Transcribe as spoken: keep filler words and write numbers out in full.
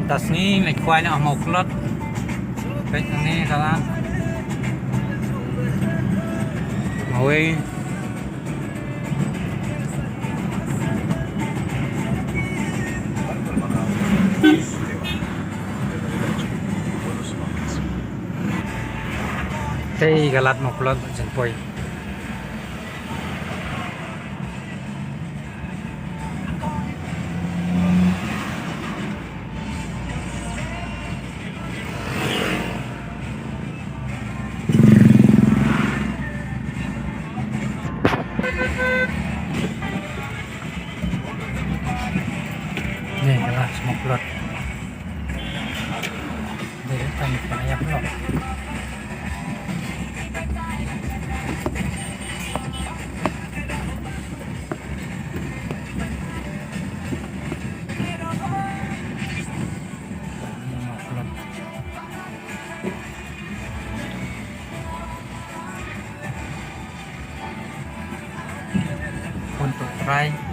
Ta sngi leit khwai na Mawklot. Peit hangne ka lad. Mawei. Tei ka lad Mawklot jan poi. Ni ka lad Mawklot. Dei ka tang ka ïap lo. Pun tu try.